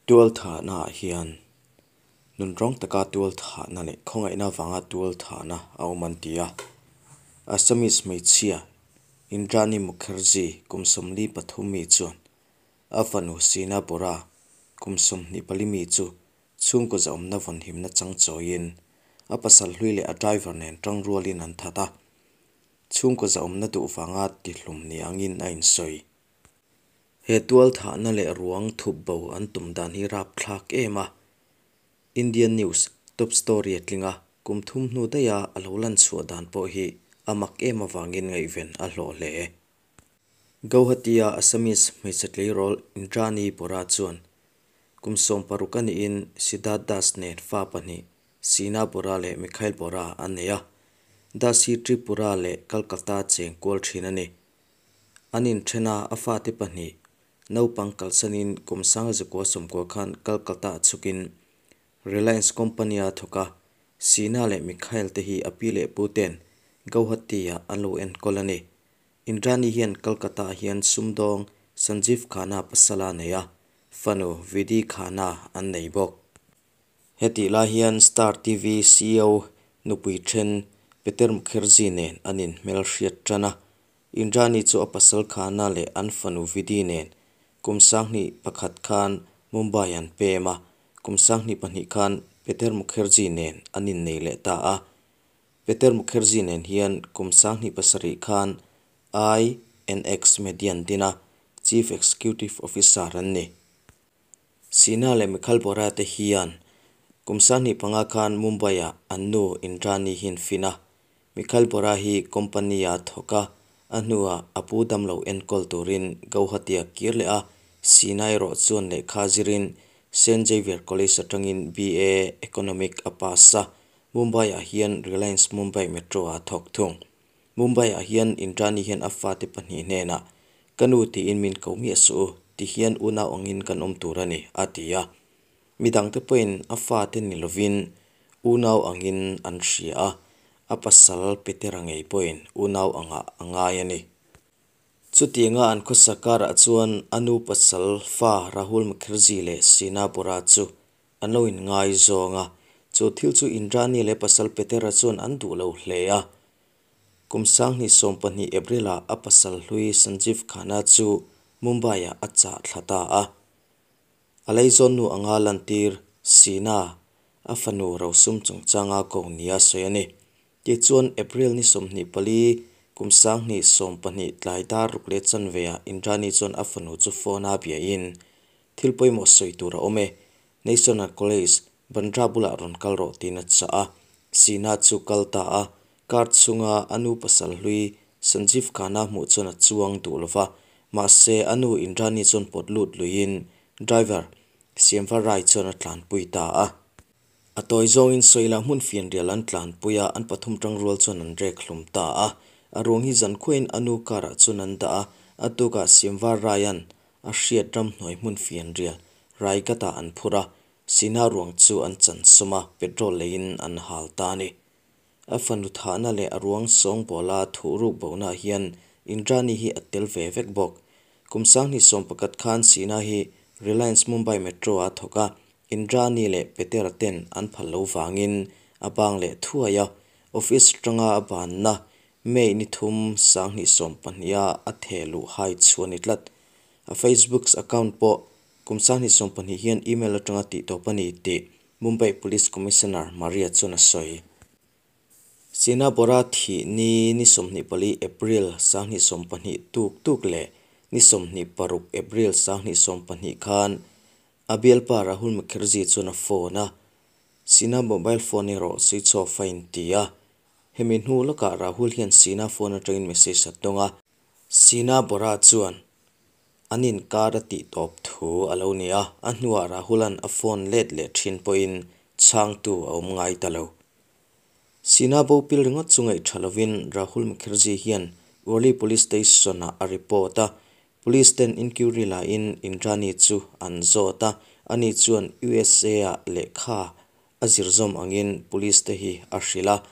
Tualthahnaah hian nunrawng taka tualthahna leh khawngaihna vanga tualthahna a awm an ti a. Assamese hmeichhia Indrani Mukherjee kum 43 mi chuan a fanu Sina Bora kum 24 mi chu chhungkaw zahawmna vawnhimna chang chawiin a pasal hlui leh a driver nen tangrualin an that a. Chhungkaw zahawmna duh vanga tihlum ni angin a insawi. He tualthahna leh ruang thup bo an tum dan hi rapthlak em a. Indian News top story a tling a, kum thum hnu daiha a lo lan chhuah dan pawh hi a mak em avangin ngaihven a hlawh hle. Gauhati-a Assamese hmeichhe tleirawl Indrani Bora chuan kum 16 a nihin Siddharth Das nen fa pahnih Sina Bora leh Mikhail Bora an nei a. Das hi Tripura leh Calcutta cheng kual thin a ni. An inthen a, a fate pahnih naupang kalsanin kum 1990 khan Calcutta ah chhukin Reliance Company-a thawk a, Sina leh Mikhail te hi a pi leh pu ten Gauhati-ah an lo enkawl a ni. Indrani hian Calcutta-ah hian sumdawng Sanjeev Khanna pasal a nei a, fanu Vidhi Khanna an nei bawk. Hetih lai hian Star TV ceo nupui then Peter Mukherjee nen an inhmelhriat tan a, Indrani chu a pasal Khanna leh an fanu Vidhi nen kum 2001 khan Mumbai an pem a, kum 2002 khan Peter Mukherjee nen an innei leh ta a. Peter Mukherjee nen hian kum 2007 khan INX Media an din a, Chief Executive Officer an ni. Sina leh Mikhal Bora te hian kum 2005 khan Mumbai-ah an nu Indrani hi an fin a. Mikhal Bora hi company-a thawk a, a hnuah a pu damlo enkawl turin Gauhati-a kir leh a, Sina erawh chuan lehkha zirin Saint Xavier College atangin BA Economic a pass a, Mumbai-ah hian Reliance Mumbai Metro-a thawk thung. Mumbai-ah hian Indrani hian a fate pahnih hnenah, Ka nu tiin min ko miah suh u, ti hian unau angin kan awm tur a ni, a ti a. Midangte pawhin a fate ni lovin unau angin an hria a, a pasal Petera ngei pawhin unau angah a ngai a ni. Chutianga an khawsa karah chuan a nu pasal fa Rahul Mukherjee leh Sina Bora chu an lo inngaizawng a, chu thil chu Indrani leh pasal Petera chuan an duh lo hle a. Kum 2020 April-ah a pasal hlui Sanjeev Khanna chu Mumbai-ah a chah thla ta a. A leizawn nu anga lantir Sina, a fanu rosum chungchanga ko nia sawi a ni. Tichuan April ni 24 kum 2020 tlai dar ruk leh chanveah Indrani chuan a fanu chu phone-a biain thil pawimawh sawi tur a awm e, National College, Bandra bulah rawn kal rawh tiin a chah a. Sina chu kal ta a, Car chhunga a nu pasal hlui Sanjeev Khanna hmuh chuan a chuang duh lo va, mahse a nu Indrani chuan pawt lut luiin driver Siamvar Rai chuan a tlanpui ta a. A tawi zawngin Sawila hmun fianrial an tlanpui a, an pathum tangrual chuan an rek hlum ta a. A ruang hi zankhuain a nu car ah chuan an dah a, a tukah Siamvar Raia'n a hriat ramhnuai hmun fianrial Raigad-ah an phur a, Sina ruang chu an chansawm a, petrol leiin an hal ta a ni. A fanu thahna leh a ruang sawngbawla thuhruk bohnaah hian Indrani hi a tel ve vek bawk. Kum 2011 khan Sina hi Reliance Mumbai Metro-a thawk a, Indrani leh Petera ten an phal lo vangin a bang leh thuai a, office atanga a banna May ni thum 2020-a a theh luh hai chu a ni tlat. A Facebook's account pawh kum 2020 hian email atanga tihtawp a ni tih Mumbai Police Commissioner Maria chuan a sawi. Sina Bora thih ni ni 24 April 2020 tuk tuk leh ni 26 April 2020 khan a bialpa Rahul Mukherjee chuan a phone a, Sina mobile phone erawh switch off a inti a. Hemi hnu lawkah Rahul hian Sina phone atangin message a tawng a. Sina Bora chuan An inkar a tih tawp thu a lo ni a, a hnuah Rahula'n a phone let leh thin pawhin chhangtu a awm ngai ta lo. Sina bo pil ringawt chu ngaih tha lovin Rahul Mukherjee hian Worli Police Station-ah a report a, Police ten inquiry lahin Indrani chu an zawt a, ani chuan USA-ah lehkha a zir zawm angin Police te hi a hrilh a.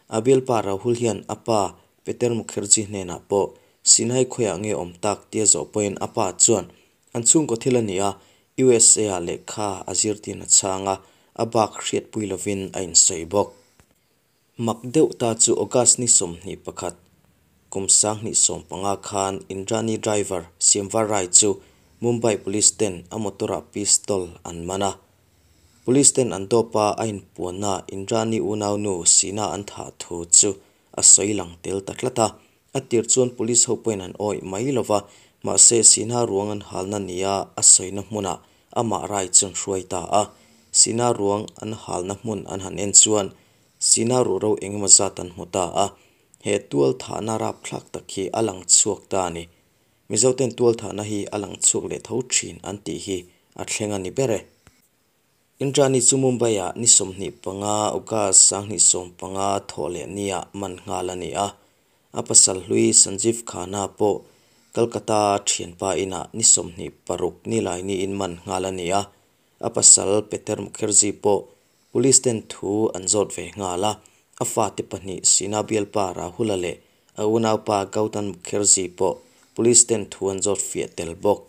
A bialpa Rahul hian a pa Peter Mukherjee hnenah pawh Sinai khawiah nge awm tak tia zawh pawhin a pa chuan an chhungkaw thil a ni a, USA-ah lehkha a zirtin a chhang a, a bak hriatpui lovin a insawi bawk. Mak deuh ta chu August ni 21, kum 2015 khan Indrani driver Siamvar Rai chu Mumbai Police ten a motor-ah pistol an man a. Police ten an dawp a, a inpuanna Indrani unaunu Sina an thah thu chu a sawi lang tel ta tlat a. A tir chuan police ho pawhin an awih mai lo va, mahse Sina ruang an halna nia a sawina hmunah amah Rai chu an hruai ta a. Sina ruang an halna hmun an han en chuan Sina ruhro engemaw zat an hmu ta a, he tual thahna rapthlak tak hi a lang chhuak ta a ni. Mizoten tual thahna hi a lang chhuak leh tho thin an tih hi a thleng a ni ber e. Indrani chu Mumbai-ah ni 25 August 2015 thawh leh niah man nghal a ni a. A pasal hlui Sanjeev Khanna pawh Kolkata-a thianpa inah ni 26 nilai niin man nghal a ni a. A pasal Peter Mukherjee pawh Police ten thu an zawt ve nghal a, a fate pahnih Sina bialpa Rahul-a leh a unaupa Gautam Mukherjee pawh Police ten thu an zawt fiah tel bawk.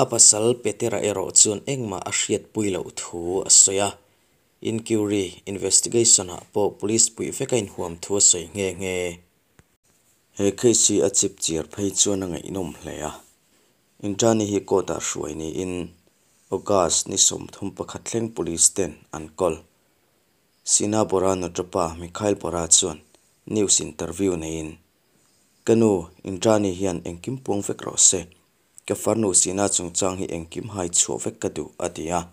A pasal Petera erawh chuan engmah a hriatpui loh thu a sawi a, inquiry, investigation, ah pawh Police puih vek a inhuam thu a sawi nghe nghe. He case hi a chip chiar phei chuan a ngaihnawm hle a, Indrani hi court-ah hruai niin August ni 31 thleng police ten an kawl. Sina Bora nuṭapa Mikhail Bora chuan news interview neiin, Ka nu, Indrani hian engkim puang vek rawh se. Ka farnu Sina chungchang hi engkim hai chhuah vek ka duh, a ti a.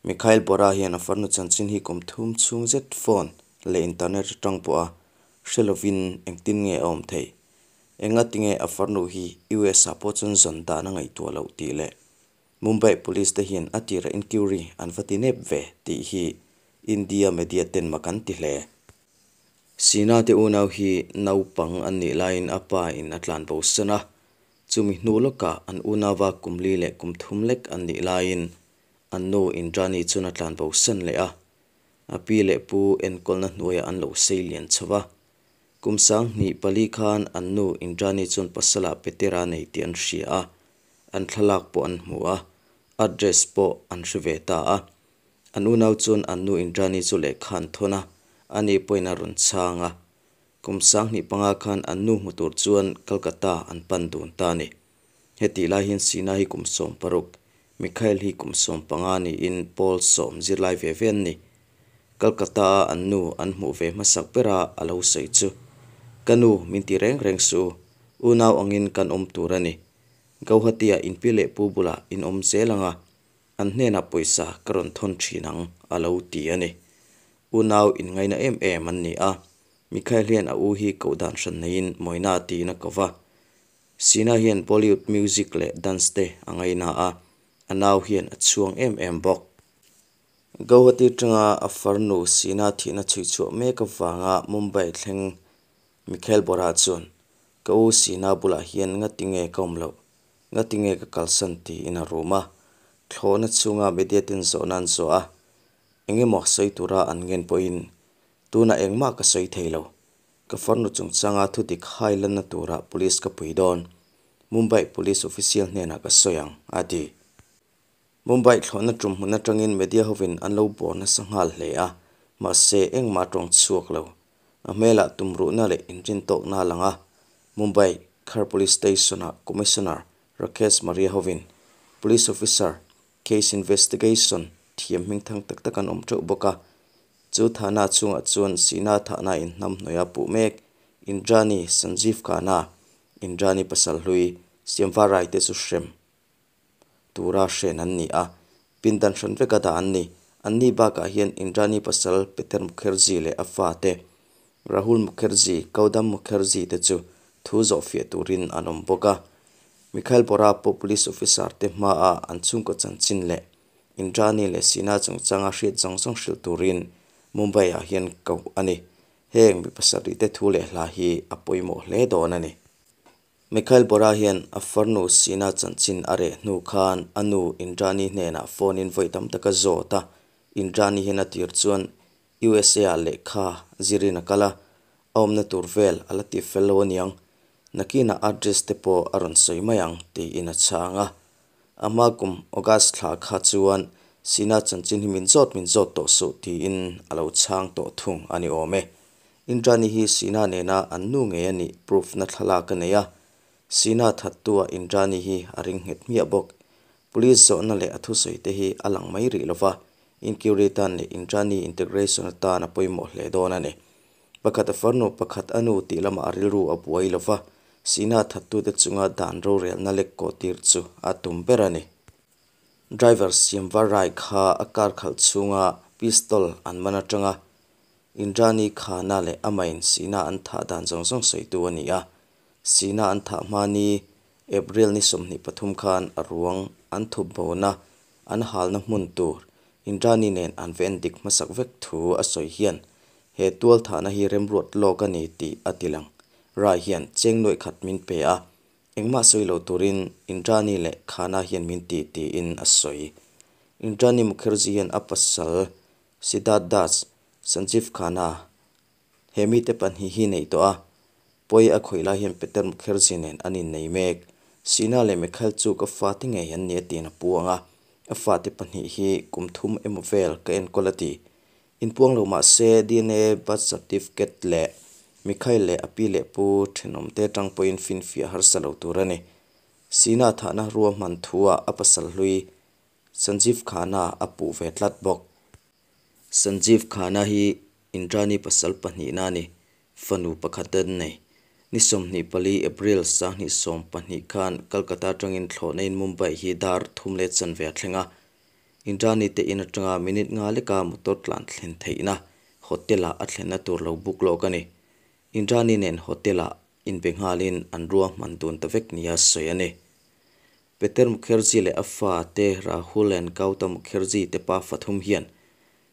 Mikhail Bora hian a farnu chanchin hi kum thum chhung zet phone leh internet atang pawha hre lovin engtin nge a awm theih? Engatinge a farnu hi US ah pawh chuan zawn dan a ngaihtuah loh tih leh Mumbai Police te hian a tira inquiry an va ti nep ve tih hi India media ten mak an ti hle. Sina te unau hi naupang an nih laiin a pa in a tlan bosan a, chumi hnu lawkah an unauva kum li leh kum thum lek an nih laiin An nu Indrani chuan a tlan bo san leh a, a pi leh pu enkawlna hnuaiah an lo sei lian chho a. Kum 2004 khan an nu Indrani chuan pasala Petera nei tih an hria a, an thlalak pawh an hmu a, address pawh an hre ve ta a. An unau chuan an nu Indrani chu lehkha an thawn a, ani pawhin a rawn chhang a. Kum 2005 khan an nu hmu tur chuan Calcutta an pan dun ta a ni. Hetih lai hian Sina hi kum 16, Mikhail hi kum 15 niin pawl sawm zirlai ve ve an ni. Kolkata-a an nu an hmuh ve hmasak bera a lo sawi chu, Ka nu, min ti reng reng suh u, unau angin kan awm tur a ni. Gauhati-ah inpi leh pu bulah in awm zel ang a, an hnenah pawisa ka rawn thawn thin ang, a lo ti a ni. Unau inngaina em em an ni a, Mikhail hian a u hi koh dan hran neiin Moina tiin a ko va. Sina hian Bollywood music leh dance te a ngaina a, a nau hian a chhuang em em bawk. Guwahati atanga a farnu Sina thihna chhuihchhuah mek avanga Mumbai thleng Mikhail Bora chuan, Ka u Sina bulah hian ngati nge ka awm loh, ngati nge ka kalsan tiin a rum a. Thlawhna chhunga media ten zawhna an zawh a, engemaw sawi tura an ngen pawhin tunah engmah ka sawi thei lo. Ka farnu chungchanga thudik hai lanna turah police ka pui dawn. Mumbai Police official hnenah ka sawi ang, a ti. Mumbai thlawhna tum hmun atangin media hovin an lo bawr nasa nghal hle a, mahse engmah a tawng chhuak lo. A hmelah tumruhna leh inrintawkna a lang a, Mumbai Khar Police Station-ah Commissioner Rakesh Maria hovin Police Officer Case investigation thiam hmingthang tak tak an awm teuh bawk a, chu thahna chhungah chuan Sina thahna in hnam hnuaia puh mek Indrani Sanjeev Khanna, Indrani pasal hlui Siamva Rai te chu hrem tura hren an ni a, pindan hran veka dah an ni. Anni bakah hian Indrani pasal Peter Mukherjee leh a fate Rahul Mukherjee, Gautam Mukherjee te chu thu zawhfiah turin an awm bawk a. Mikhail Bora pawh police officer te hmaah an chhungkaw chanchin leh Indrani leh Sina chungchanga hriat zawng zawng hrilh turin Mumbai ah hian koh a ni. Heng mi pasarih te thu leh hla hi a pawimawh hle dawn a ni. Mikhail Bora hian a farnu Sina chanchin a reh hnu khan a nu Indrani hnenah phone in vawi tam tak a zawt a, Indrani hian a tir chuan USA ah lehkha zirin a kal a, a awmna tur vel a la ti fel lo aniang, nakinah address te pawh a rawn sawi mai ang tiin a chhang a. A hma kum August thla kha chuan Sina chanchin hi min zawt min zawt tawh suh tiin a lo chhang tawh thung a ni awm e. Indrani hi Sina nena an nu ngei a nih proof na thlalak a nei a, Sina thattu ah Indrani hi a ring nghet hmiah bawk. Police zawhna leh a thusawi te hi a lang mai rih lova, inquiry tan leh Indrani integration atan a pawimawh hle dawn a ni. Pakhat a farnu, pakhat a nu tih lamah a rilru a buai lova, Sina thattute chunga dan rorelna lek kawh tir chu a tum ber a ni. Driver Siamvar Rai kha a car khalh chhunga pistol an man atanga Indrani Khana leh amahin Sina an thah dan zawng zawng sawitu a ni a. Sina an thah hma ni April ni 23 khan a ruang an thup bona an halna hmun tur Indrani nen an va endik hmasak vek thu a sawi hian he tual thahna hi remruat lawk a ni tih a tilang. Rai hian cheng nuaih khat min pe a, Engmah sawi lo turin Indrani leh Khana hian min ti tiin a sawi. Indrani Mukherjee hian a pasal Siddharth Das, Sanjeev Khana, he mite pahnih hi nei tawh a, pawi a khawih lai hian Peter Mukherjee nen an innei mek. Sina leh Mikhail chu ka fate ngei an ni a tiin a puang a, a fate pahnih hi kum thum emaw vel ka enkawl a ti. Inpuang lo mah se dna birth certificate leh Mikhail leh a pi leh pu thenawmte atang pawhin finfiah harsa lo tur a ni. Sina thahna ruahman thuah a pasal hlui Sanjeev Khanna a puh ve tlat bawk. Sanjeev Khanna hi Indrani pasal pahnihna a ni, fanu pakhat an nei. Ni 24 April 2012 khan Calcutta atangin thlawhna in Mumbai hi dar thum leh chanve a thleng a, Indrani te in atanga minute nga leka motor tlan thlen theihna hotel ah a thlenna tur lo book lawk a ni. Indrani nen hotel ah inbe nghalin an ruahman dun ta vek nia sawi a ni. Peter Mukherjee leh a fa te Rahul and Gautam Mukherjee te pa fathum hian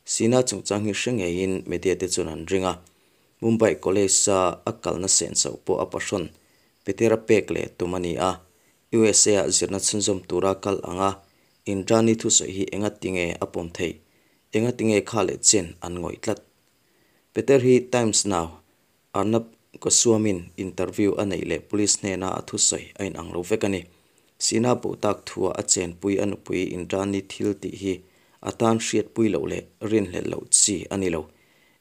Sina chungchang hi hre ngeiin media te chuan an ring a. Mumbai College a a kalna senso pawh a pahrawn Peter a pek leh tum a ni a. USA-ah zirna chhunzawm tura kal anga Indrani thusawi hi enga tinge a pawm theih? Enga tinge kha leh chen an ngawih tlat? Peter hi Times Now, Arnab Goswami-in interview a neih leh police hnena a thusawi a inang lo vek a ni. Sina bo tak thua a chenpui a nupui Indrani thil tih hi a tan hriatpui loh leh rinhlelh loh chi a ni lo.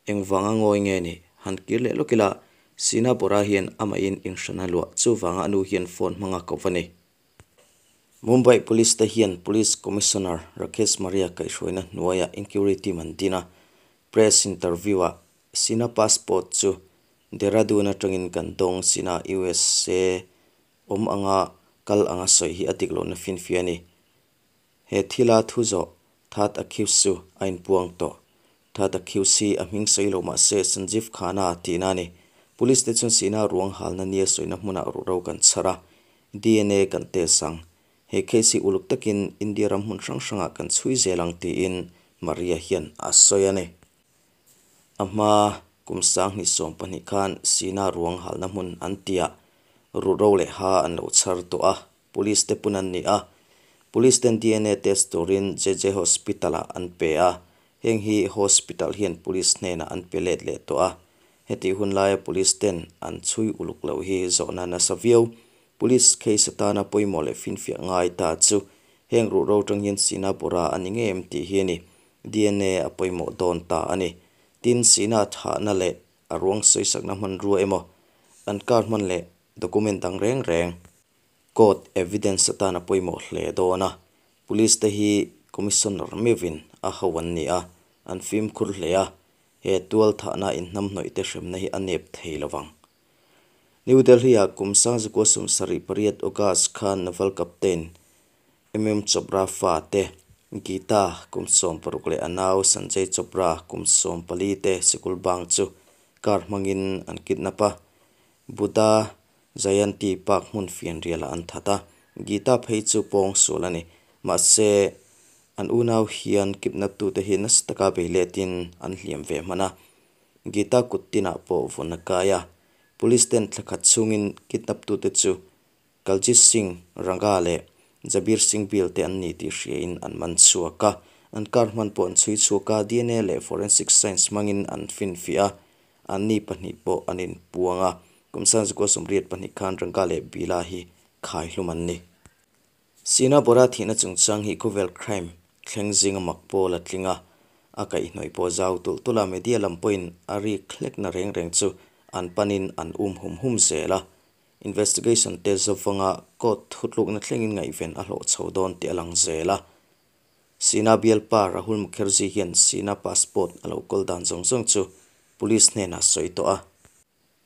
Engvanga ngawi nge ni? Han kir leh lawk ila, Sina Bora hian amahin inhran a luah, chuvanga a nu hian phone hmanga ko va ni. Mumbai Police te hian Police Commissioner Rakesh Maria kaihhruaina hnuaiah inquiry team an din a, press interview-ah Sina passport chu Dehradun atangin kan dawng Sina USA awm anga kal anga sawi hi a dik lohna finfiah a ni. He thila thu zawh Third Accused chu a inpuang tawh. Third Accused hi a hming sawi lo mah se Sanjeev Khanna tihna a ni. Police te chuan Sina ruang halna nia sawina hmunah ruhro kan chhar a, dna kan test ang. He case hi uluk takin India ram hmun hrang hrangah kan chhui zel ang tiin Maria hian a sawi a ni. A hma kum 2012 khan Sina ruang halna hmun an tiah ruhro leh ha an lo chhar tawh a. Police te pun an ni a, Police ten dna test turin JJ Hospital ah an pe a, heng hi hospital hian Police hnenah an pe let leh tawh a, hetih hun laia Police ten an chhui uluk loh hi zawhna nasa viau. Police case atana pawimawh leh finfiah ngai ta chu heng ruhro tang hian Sina Bora a ni ngei em tih hi a ni. Dna a pawimawh dawn ta a ni. Tin, Sina thahna leh a ruang sawisakna hmanrua emaw an car hman leh document dang reng reng. Court evidence atan a pawimawh hle dawn a, Police te hi Commissioner meuhin a ho an ni a, an fimkhur hle a, he tual thahna inhnamhnawih te hremna hi a nep thei lo vang. New Delhi-ah kum 1978 August khan Naval Captain MM Chopra fa te, Geeta kum 16 leh a nau Sanjay Chopra kum 14 te sikul bang chu car hmangin an kidnap a, Buddha Jayanti Park hmun fianrialah an that a, Geeta phei chu pawng sual a ni. Mahse, an unau hian kidnap-tute hi nasa taka bei letin an hliam ve hman a. Geeta kut tinah pawh vawn a kai a. Police ten thla khat chhungin kidnap-tute chu Kaljit Singh Ranga leh Jabir Singh Bill te an ni tih hriain an man chhuak a. An car hman pawh an chhui chhuak a, dna leh forensic science hmangin an finfiah a. Anni pahnih pawh an inpuang a, kum 1982 khan Ranga leh Bila hi khai hlum an ni. Sina Bora thihna chungchang hi khawvel crime thleng zinga mak pawl a tling a, a kaihhnawih pawh zau tulh tulh a, media lam pawhin a rik hlekna reng reng chu an panin an um hum hum zel a. Investigation te zawvanga court thutlukna thlengin ngaihven a hlawh chho dawn tih a lang zel a. Sina bialpa Rahul Mukherjee hian Sina passport a lo kawl dan zawng zawng chu police hnenah a sawi tawh a.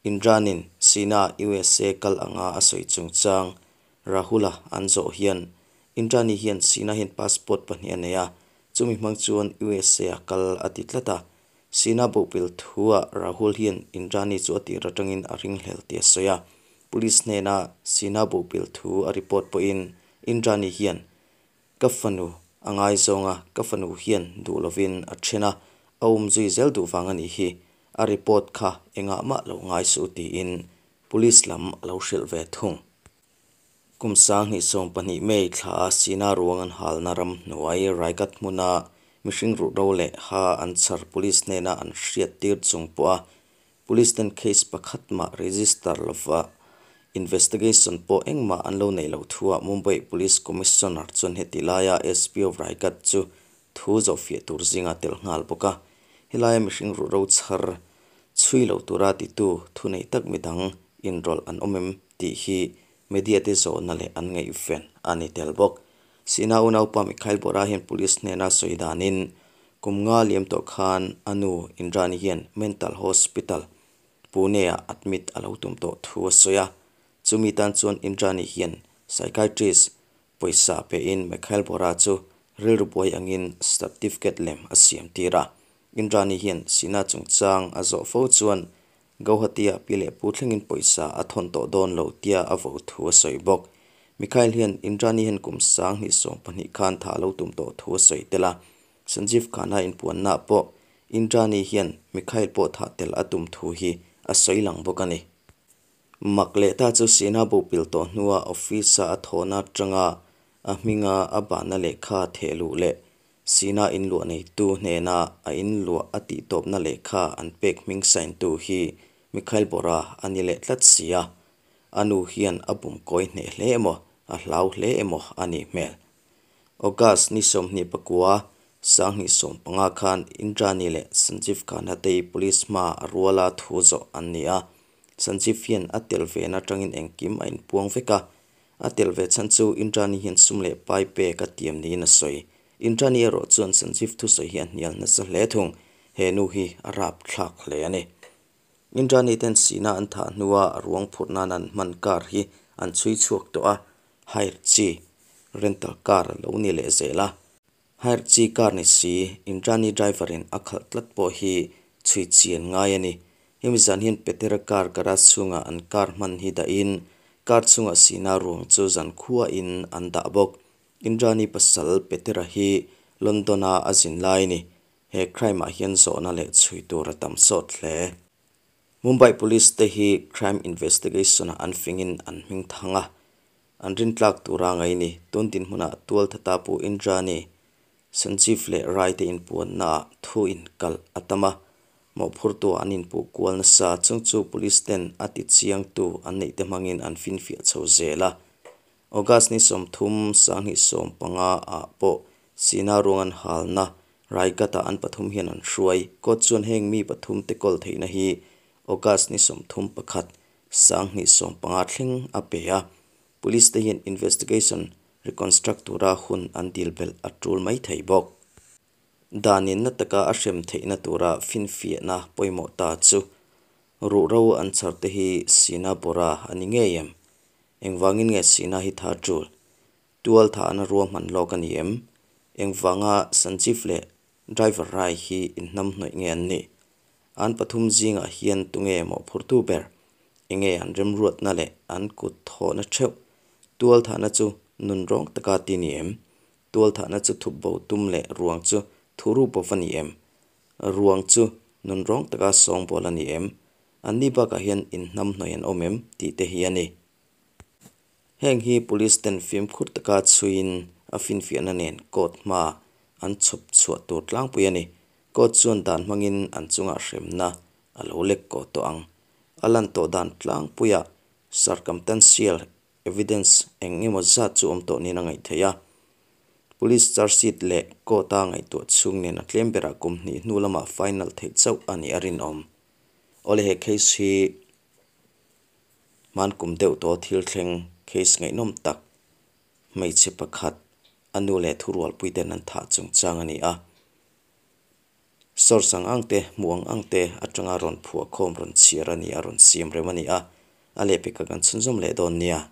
Indranin Sina USA kal anga a sawi chungchang Rahul-a an zawh hian Indrani hian Sina hian passport pahnih a nei a, chumi hmang chuan USA a kal a ti tlat a. Sina bohpil thuah Rahul hian Indrani chu a tir atangin a ringhlel tih a sawi a. Police hnena Sina bohpil thu a report pawhin Indrani hian Ka fanu a ngaizawng a, ka fanu hian duh lovin a then a, a umzui zel duh vang a nih hi, a report kha engah mah lo ngai suh tiin Police lam a lo hrilh ve thung. Kum 2020 May thla a Sina ruang an halna ram hnuai Raigat hmuna mihring ruhro leh ha an chhar Police hnena an hriat tir chung pawh a Police ten case pakhat mah register lova investigation pawh engmah an lo neih loh thuah Mumbai Police Commissioner chuan heti laia SP of Raigat chu thu zawhfiah tur zinga tel nghal bawk a. Helaia mihring ruhro chhar chhui lo tura titu thunei tak midang inrawlh an awm em tih hi media te zawhna leh an ngaihven a ni tel bawk. Sina unaupa Mikhail Bora hian police hnena sawi danin kum nga liam tawh khan a nu Indrani hian mental hospital Pune-ah admit a lo tum tawh thu a sawi a. Chumi tan chuan Indrani hian psychiatrist pawisa pein Mikhail Bora chu rilru buai angin certificate lem a siam tir a. Indrani hian Sina chungchang a zawh fo chuan Gauhati-ah pi leh pu thlengin pawisa a thawn tawh dawn lo tia a vo thu a sawi bawk. Mikhail hian Indrani hian kum 2020 khan tha a lo tum tawh thu a sawi tel a. Sanjeev Khanna inpuannaah pawh Indrani hian Mikhail pawh thah tel a tum thu hi a sawi lang bawk a ni. Mak leh ta chu Sina bo pil tawh hnua office-a a thawhna atanga a hminga a bahna lehkha theh luh leh Sina inluah neitu hnena a inluah a tihtawpna lehkha an pek hming sign-tu hi Mikhail Bora a ni leh tlat si a. A nu hian a bum kawi hneh hle emaw, a hlau hle emaw a nih hmel. August ni 29, 2015 khan Indrani leh Sanjeev Khanna te police hma a ruala thu zawh an ni a. Sanjeev hian a tel vena atangin engkim a inpuang vek a. A tel ve chhan chu Indrani hian sum leh pai pek a tiam niin a sawi. Indrani erawh chuan Sanjeev thusawi hi a hnial nasa hle thung. He nu hi a rap thlak hle a ni. Indrani ten sihna an thah hnua a ruang phurh nan an hman car hi an chhui chhuak tawh a, hire chi rental car a lo ni leh zel a. Hire chi car ni si Indrani driver in a khalh tlat pawh hi chhui chian ngai a ni. Hemi zan hian Petera car garage chhungah an car hman hi dahin car chhungah sihna ruang chu zan khuain an dah bawk. Indrani pasal Petera hi London-a a zin lai a ni. He crime-ah hian zawhna leh chhui tur a tam sawt hle. Mumbai Police te hi crime investigation-ah an fingin an hming thang a, an rintlak tura ngai ni. Tun dinhmunah tualthata Pu Indrani, Sanjeev leh Rai te inpuannaah thu inkalh a tam a, mawhphurtuah an inpuh kual nasa. Chung chu Police ten a tichiangtu an neih te hmangin an finfiah chho zel a. August ni 30, 2015 ah pawh Sina ruang an halna Raigad-ah an pathum hian an hruai. Court chuan heng mi pathum te kawl theihna hi August ni 31, 2015 thleng a pe a. Police te hian investigation reconstruct tura hun an dil belh a tul mai thei bawk. Danin na taka a hrem theihna tura finfiahna pawimawh ta chu ruhro an chhar te hi Sina Bora a ni ngei em? Engvangin nge Sina hi tha tul? Tual thahna ruahman lawk a ni em? Engvanga Sanjeev leh driver Rai hi inhnam hnawih nge an nih? An pathum zingah hian tunge mawhphurtu ber? Enge an remruatna leh an kut thawhna theuh? Tual thahna chu nun rawng taka ti ni em? Tual thahna chu thup bo tum leh ruang chu thu ru bawk a ni em? Ruang chu nun rawng taka sawngbawl a ni em? Anni bakah hian inhnam hnawih an awm em? tih te hi a ni. Heng hi Police ten fimkhur taka chhuiin a finfiahna nen court hma an chhawp chhuah tur tlangpui a ni. Court chuan dan hmangin an chungah hremna a lo lek kawh tawh ang. A lan tawh dan tlangpuiah circumtantial evidence eng emaw zat chu awm tawh niin a ngaih theih a. Police charge sheet leh court-a ngaihtuah chhung nen a tlem berah kum hnih hnu lamah final theih chauh a nih a rinawm. Awle he case hi hman kum deuh tawh thil thleng case ngaihnawm tak hmeichhe pakhat a nu leh thurualpui ten an thah chungchang a ni a. Source ang ang te, hmuh ang ang te atanga rawn phuah khawm rawn chhiar a ni a, rawn siam rem a ni a. A lehpekah kan chhunzawm leh dawn nia.